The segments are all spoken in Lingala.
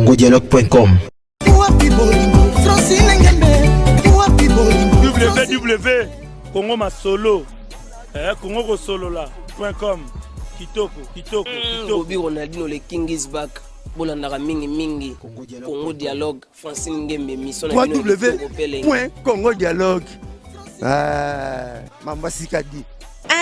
congodialogue.com. Wapi bolingo Francine Ngembe wapi bolingo www Congo Masolo eh, Congo kosolola .com kitoko kitoko kitoko. Bobi Ronaldinho le king is back bolandaka mingi mingi Congo Dialogue Francine Ngembe mission na bino ya kitoko pe elengi. www.congodialogue mamba sikadi.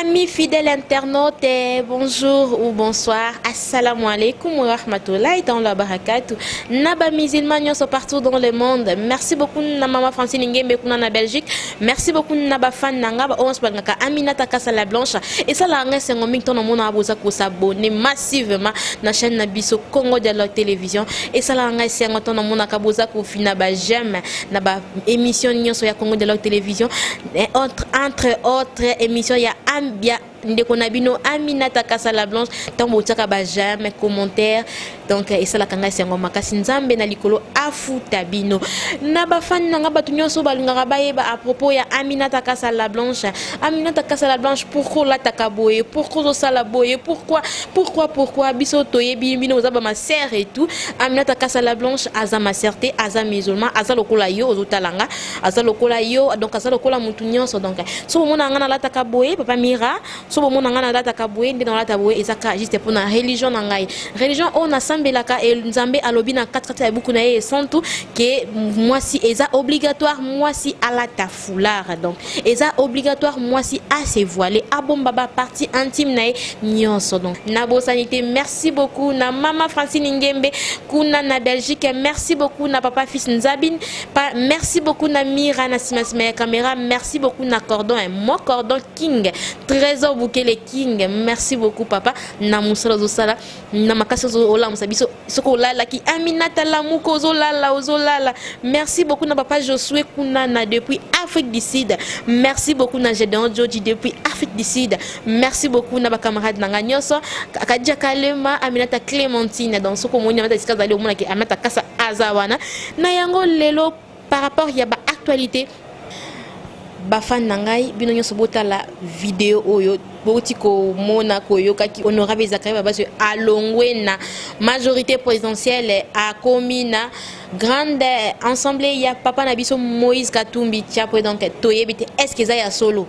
Amis fidèles internautes, bonjour ou bonsoir. Assalamu alaikum wa rahmatullahi ta'ala wa barakatuh. Naba musulman nyonso partout dans le monde. Merci beaucoup na maman Francine Ngembe kuna na Belgique. Merci beaucoup na ba fan nanga ba ons balingaka Aminata Kasa la Blanche. Et ça la ngese ngomi tono mona boza ko s'abonner massivement na chaîne na biso Congo Dialogue Télévision. Et ça la ngese ngoto mona ka boza ko fina ba j'aime na ba émission nyonso ya Congo Dialogue Télévision. Et entre, entre autres émission ya ambia ndeko na bino Aminata Kasala Blanche ntango botiaka ba j'aime commentaire donc esalaka ngai esengo makasi nzambe na likolo afuta bino na bafani na ngai bato nyonso balingaka bayeba à propos ya Aminata Kasala Blanche. Aminata Kasala Blanche, pourquoi olataka boye, pourquoi ozosala boye, pourquoi, pourquoi, pourquoi? Biso toyebi bino oza ba ma sœur et tout. Aminata Kasala Blanche aza ma sœur te, aza musulman, aza lokola yo ozotala nga, aza lokola yo, donc aza lokola mutu nyonso. Donc so bomona nga nalataka boye, papa Mira, so bomona nga nalataka boye, nde nalata boye eza ka juste mpona religion na ngai, religion oyo nasambelaka. E nzambe alobi na katikati ya buku na ye esantu ke mwasi eza obligatoire mwasi alata foulard, donc eza obligatoire mwasi ase voile, abomba ba partie intime na ye nyonso. Donc nabosani te, merci beaucoup na mama Francine Ngembe kuna na Belgique, merci beaucoup na papa Fils Nzabine pa, merci beaucoup na Mira na nsima nsima ya caméra, merci beaucoup na Cordon, mo Cordon King Trésor Bukele King, merci beaucoup papa na mosala ozosala na makasi, olamusa biso soki olalaki. Aminata, lamuka, ozolala, ozolala. Merci beaucoup na papa Josué kuna na depuis Afrique du Sud, merci beaucoup na Gédéon Joji depuis Afrique du Sud, merci beaucoup na bacamarade na ngai nyonso, Kadia Kalema, Aminata Clémentine. Donc soki omoni Aminata esika azali, omonaki Aminata Kasa aza wana na yango. Lelo par rapport ya baactualité, bafani na ngai bino nyonso botala video oyo bouti komona koyokaki honorable Zakari Babasi alongwe na majorité présidentielle, akomi na grande assemblée ya papa na biso Moïse Katumbi Chapwe. Donc toyebi te, est ce que eza ya solo?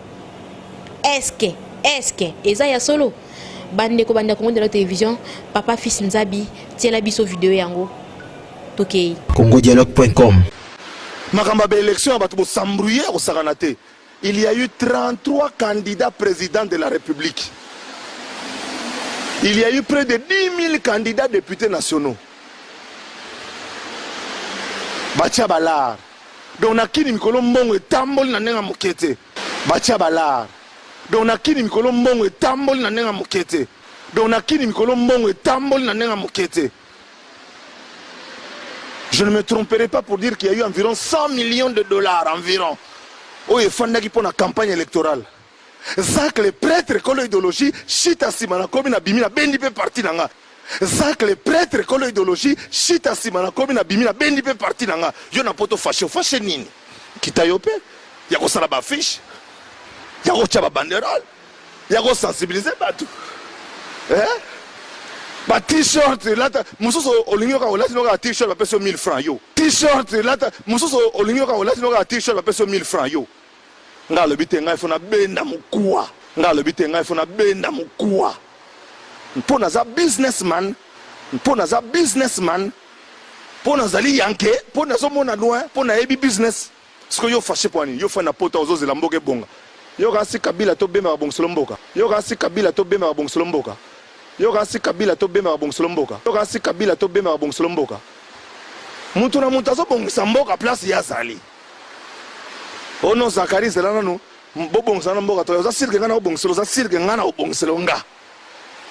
Est ce que eza ya solo, bandeko, bandeko Congo de la télévision? Papa Fils Nzabi, tiela biso video yango, tokei. congodialogue.com. Makambo ya baélection ya bato bosambrouye kosakana te. Il y a eu 33 candidats président de la République, il y a eu près de 10 000 candidats députés nationaux. Batia balare donc na kini mikolo mbongo etamboli na ndenge ya moke te. Batia balare donc na kini mikolo mbongo etamboli na ndenge ya moke te. Donc na kini mikolo mbongo etamboli na ndenge ya moke te. Je ne me tromperai pas pour dire qu'il y a eu environ 100 millions de dollars environ oyo efandaki mpo na campagne électorale. Zak le prêtre ekolo idéologie shita nsima nakomi na bimi nabendi mpe parti na nga. Zak le prêtre ekolo idéologie shita nsima nakomi na bimi nabendi mpe parti na nga. Yo na poto fâché, ofâché nini? Kita yo mpe ya kosala baaffiche, ya kotya babanderole, ya kosensibiliser bato, eh? Ba t-shirt lata mosusu olingi yoka olati noka t-shirt bapesi yo 1000 francs. Yo t-shirt lata mosusu olingi yoka olati noka t-shirt bapesi yo 1000 francs. Yo ngai alobi te, ngai fo nabenda mokuwa. Ngai alobi te, ngai fo nabenda mokuwa mpo naza businessman, mpo naza businessman, mpo nazali yanke, mpo nazomona loin, mpo nayebi business. Sikoyo yo fâché mpo nini? Yo fai na poto ozozela mboka ebonga. Yo kasi Kabila to Bemba babongiselo mboka. Yo kasi Kabila to Bemba babongiselo mboka. Yo kasi Kabila to Bemba babongiselo mboka. Yo kasi Kabila to Bemba babongiselo mboka. Mutu na mutu azobongisa mboka place ye azali. Ono Zakari, zela nanu bobongisa na mboka to oza sûr que ngai na obongiselo, oza sûr que ngai na obongiselo nga.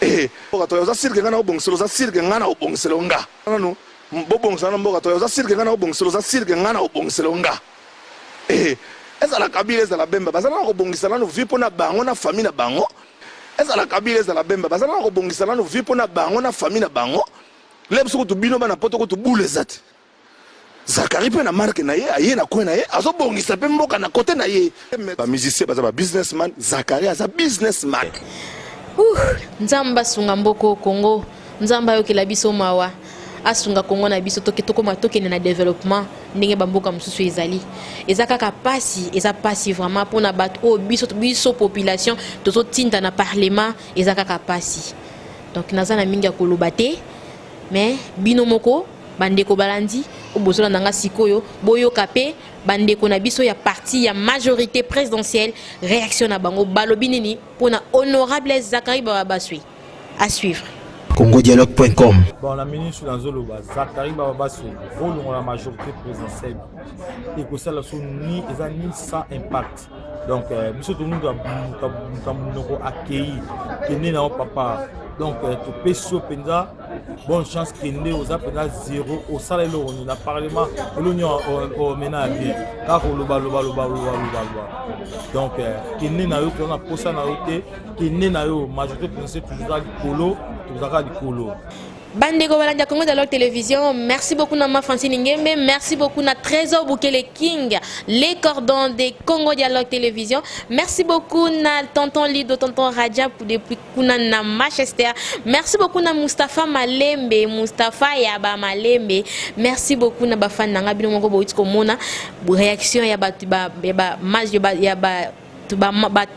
Eh, mboka to oza sûr que ngai na obongiselo, oza sûr que ngai na obongiselo nga. Nanu bobongisa na mboka to oza sûr que ngai na obongiselo, oza sûr que ngai na obongiselo nga. Eh, ezala Kabila, ezala Bemba, bazala na kobongisa nanu vie mpo na bango na famille na bango. Ezala Kabila, ezala Bemba, bazala na kobongisa nanu vie mpo na bango na famille na bango. Le biso kutu bino bana poto kutu bule eza te. Zakari mpe na marke na ye aye na coin na ye azobongisa mpe mboka na kote na ye. Bamusicien baza babusinessman, Zakari aza businessman. Nzambe asunga mboka Congo, nzambe ayokela biso mawa. asunga Congo na biso toke tokoma tokende na développement ndenge bamboka mosusu ezali. Eza kaka pasi, eza pasi vraiment mpona bato oyo biso, biso population tozotinda na parlement, eza kaka pasi. Donc naza na mingi ya koloba te, mais bino moko bandeko balandi oyo bozolanda nga sikoyo, boyoka mpe bandeko na biso ya parti ya majorité présidentielle, réaction na bango balobi nini mpona honorable Zacharie Bababaswe. À suivre. congodialogue.com. Bon, la ministre nazoloba Zacharie Bababaswe olongola majorité présidentielle ekosala so ni eza ni sans impact. Donc biso tomutu ya monoko akei kende na yo papa. Donc topesi yo mpenza bonne chance, kende oza mpenza zéro, osala eloko nini na parlement, eloko nini omena ya bien, kaka koloba loba loba loba loba loba. Donc kende na yo, toza na posa na yo te, kende na yo. Majorité présidentielle toujours likolo, tozalaka likolo. Bandeko balandi ya Congo Dialogue Télévision, merci beaucoup na ma Francine Ngembe, merci beaucoup na Trésor Bukele King, les cordons de Congo Dialogue Télévision, merci beaucoup na tonton Lido, tonton Rajab depuis kuna na Manchester, merci beaucoup na Mustapha Malembe, Mustapha Yaba Malembe, merci beaucoup na bafan nanga bino moko boyiti komona réaction ya ba ba ya ba ya ba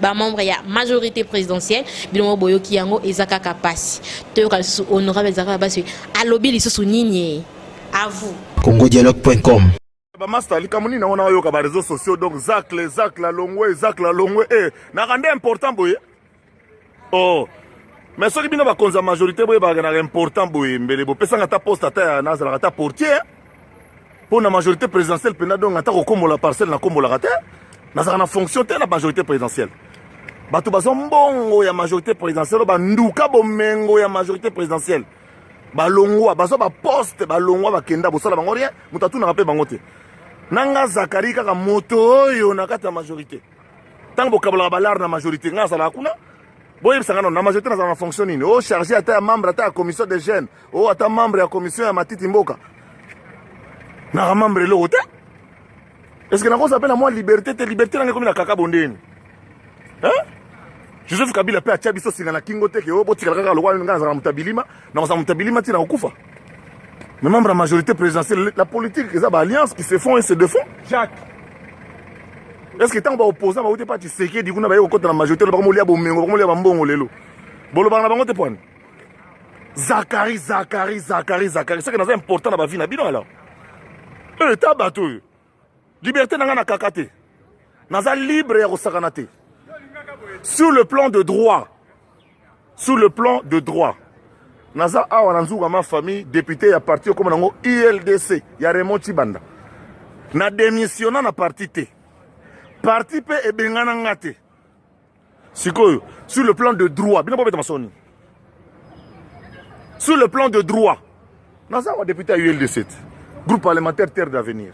ba membre ya majorité présidentielle. Bino moko boyoki yango, eza kaka pasi. Toyoka lisusu honorable ezaka basi alobi lisusu nini. À vous. congodialogue.com. Bamaster, likambo nini nango nayoka ba réseaux sociaux? Donc Zacle, Zacle alongwe, Zacle alongwe, e naka nde important boye. Oh, mais soki bino bakonzi ya majorité boyebaka naka important boye, mbele bopesanga ata poste, ata ya nazalaka ata portier mpo na majorité présidentielle mpenza. Donc ata kokombola parcelle, nakombolaka te, nazalaka na fonction te na majorité présidentielle. Bato bazwa mbongo ya majorité présidentielle, oyo banduka bomengo ya majorité présidentielle, balongwa, bazwa baposte, balongwa, bakenda, bosala bango rien, moto atunaka mpe bango te. Nanga Zacharie kaka moto oyo na kati ya majorité, ntango bokabolaka balare na majorité, ngai azalaka kuna. Boyebisanga nano, na majorité nazala na fonction nini? O chargé ata ya membre ata ya commission de jeunes, o ata membre ya commission ya matiti mboka, naka membre eloko te. Est ce que nakozala mpe na mwa liberté te? Liberté nanga ekomi na kaka bondeni, hein? Joseph Kabila mpe atia biso singa na kingo te ke oyo botikala kaka lokwa. Ngai nazala moto ya bilima, nakozala moto ya bilima ntina kokufa. Mais membre ya majorité présidentielle, la politique eza baalliance qui se font et se défont. Jacques. Est ce que ntango baopposant bauti pa Tshisekedi kuna, baye kokota na majorité, bakomolia bomengo, bakomolia bambongo lelo, bolobaka na bango te pwani? Zacharie, Zacharie, Zacharie, Zacharie, seke naza important na bavie na bino. Alors ta bato oyo, liberté na ngai na kaka te, naza libre ya kosakana te. Sur le plan de droit, sur le plan de droit, naza awa na nzuka ma famille, député ya parti okoma nango ULDC ya Raymond Chibanda. Na démissionna na parti te, parti mpe ebengana nga te. Sikoyo sur le plan de droit, bino bobeta masoni. Sur le plan de droit, naza awa député ya ULDC, groupe parlementaire Terre d'Avenir.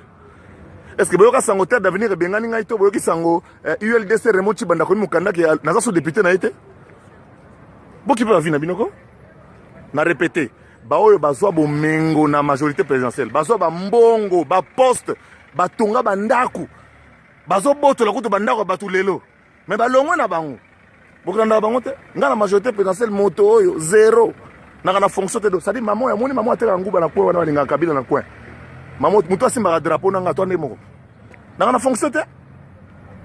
Est ce que boyoka sango Terre d'Avenir ebengani ngai to boyoki sango ULDC Raymond Chibanda komi mokandaki naza so député na ye te? Boki mpe bavi na bino ko na répété, baoyo bazwa bomengo na majorité présidentielle, bazwa bambongo, baposte, batonga bandako, bazobotola kutu bandako ya bato lelo, me balongwe na bango, bokolandaka bango te. Ngai na majorité présidentielle, moto oyo zéro, naka na fonction te. Do c'est-à-dire mama oyo amoni, mama atekaka nguba na coin wana, balingaka Kabila na coin, mama moto asimbaka drapeau nanga to nde moko, naka na fonction te.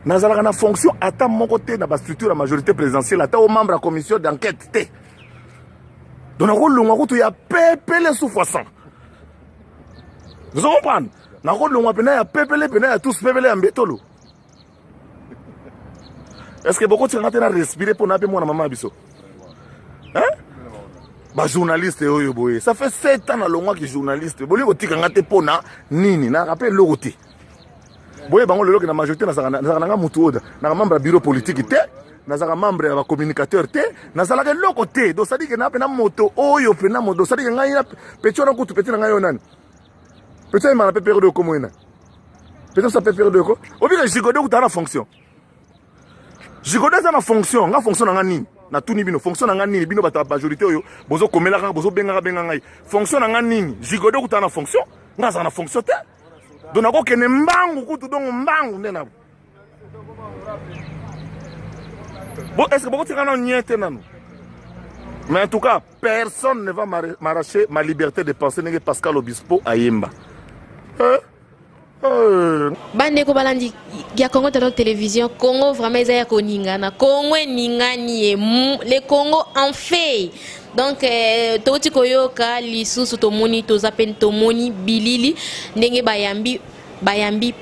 Nazalaka na fonction ata moko te na bastructure ya majorité présidentielle, ata o membre ya commission d'enquête te. Donc nakolongwa kutu ya pepele sous fois 100, ozo comprendre? Nakolongwa mpena ya pepele, mpena ya tous pepele ya mbetolo. Est ce que bokotikanga te na respire mpo na mpe mwana mama ya biso, hein? Bajournaliste oyo boye, ça fait 7 ans nalongwaki journaliste, bolingi kotikanga te mpo na nini? Naka mpe eloko te. Boye bango lelo ke na majorité nazalaka nanga mutu oyo, naka membre ya bureau politique te, nazalaka membre ya bacommunicateur te, nazalaka eloko te. Donc c'est-à-dire ke na mpena moto oyo mpena moto, c'est-à-dire ke ngai peti wana kutu, peti na ngai oyo nani, peti ayemaka na pe période okomo ye nani, peti osa pe période oko obika Jigode kuta na fonction. Jigode aza na fonction, nga fonction na nga nini? Natuni bino, fonction na nga nini? Bino bato ya majorité oyo bozokomelaka, bozobengaka benga ngai, fonction na nga nini? Jigode kuta na fonction, nga azala na fonction te. Donc nakokende mbangu kutu, donc mbangu nde na bo. Est ce que bokotika nano nye te nano? Mais en tout cas, personne ne va m'arracher ma liberté de penser ndenge Pascal Obispo ayemba. Eh? Eh. Bandeko balandi ya Congo Dialogue Télévision, Congo vraiment eza ya koningana, Congo eningani ye, le Congo en fait. Donc touti koyoka lisusu, tomoni toza pe tomoni bilili ndenge bayambi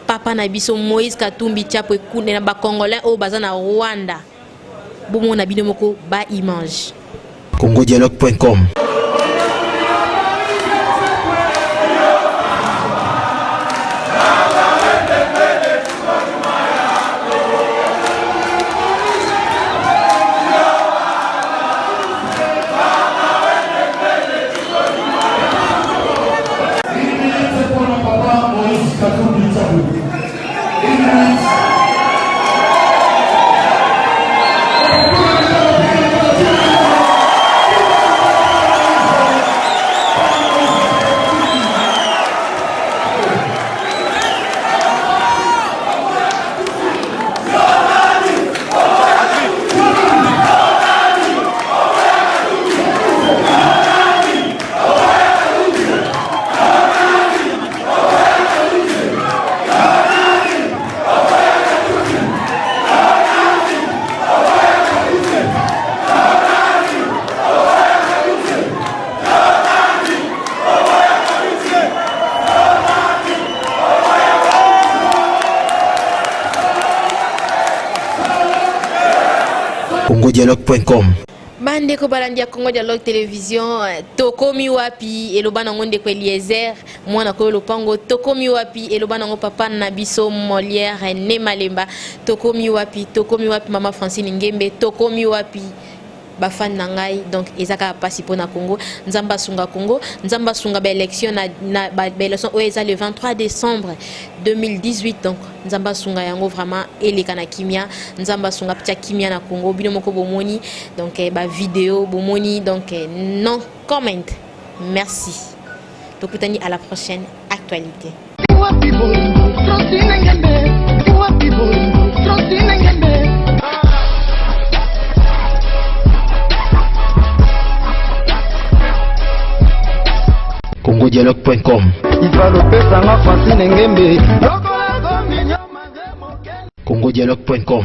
papa na biso Moïse Katumbi Chapwe kuna na ba Congolais oyo baza na Rwanda. Bomona bino moko ba image. Congodialogue.com. Congodialogue.com. Bandeko balandi ya Congo Dialogue Télévision, tokomi wapi eloba nango ndeko Eliezer mwana koyo lopango, tokomi wapi eloba nango papa na biso Molière ne Malemba, tokomi wapi, tokomi wapi mama Francine Ngembe, tokomi wapi bafan na ngai. Donc eza kaka pasi mpona Congo. Nzambe asunga Congo, Nzambe asunga baélection na baélection oyo eza le 23 décembre 2018. Donc Nzambe asunga yango vraiment eleka na kimia, Nzambe asunga tia kimia na Congo. Bino moko bomoni donc ba vidéo bomoni, donc non comment. Merci, tokutani à la prochaine actualité. Wapi bolingo Francine Ngembe, wapi bolingo Francine Ngembe. Congodialogue.com. Ifalopesanga Francine Ngembe. Congodialogue.com.